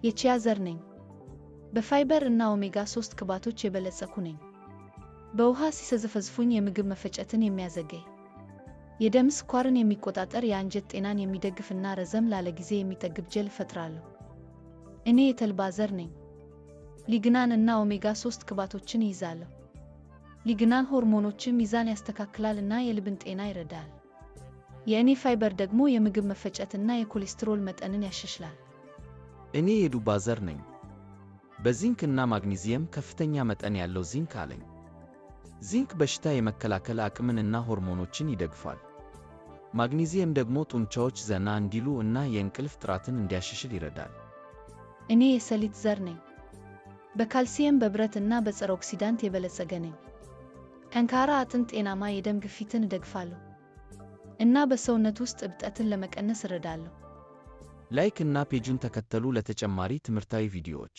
የቺያ ዘር ነኝ። በፋይበር እና ኦሜጋ 3 ቅባቶች የበለጸኩ ነኝ። በውሃ ሲዘፈዘፉኝ የምግብ መፈጨትን የሚያዘገይ፣ የደም ስኳርን የሚቆጣጠር፣ የአንጀት ጤናን የሚደግፍና ረዘም ላለ ጊዜ የሚጠግብ ጀል እፈጥራለሁ። እኔ የተልባ ዘር ነኝ። Lignan እና ኦሜጋ 3 ቅባቶችን ይይዛለሁ። Lignan ሆርሞኖችን ሚዛን ያስተካክላል እና የልብን ጤና ይረዳል። የእኔ ፋይበር ደግሞ የምግብ መፈጨት እና የኮሌስትሮል መጠንን ያሻሽላል። እኔ የዱባ ዘር ነኝ። በዚንክ እና ማግኒዚየም ከፍተኛ መጠን ያለው ዚንክ አለኝ። ዚንክ በሽታ የመከላከል አቅምን እና ሆርሞኖችን ይደግፋል። ማግኒዚየም ደግሞ ጡንቻዎች ዘና እንዲሉ እና የእንቅልፍ ጥራትን እንዲያሻሽል ይረዳል። እኔ የሰሊጥ ዘር ነኝ። በካልሲየም፣ በብረት እና በጸረ ኦክሲዳንት የበለጸገ ነኝ። ጠንካራ አጥንት፣ ጤናማ የደም ግፊትን እደግፋለሁ እና በሰውነት ውስጥ እብጠትን ለመቀነስ እረዳለሁ። Like እና page ኡን ተከተሉ ለተጨማሪ ትምህርታዊ ቪዲዮዎች።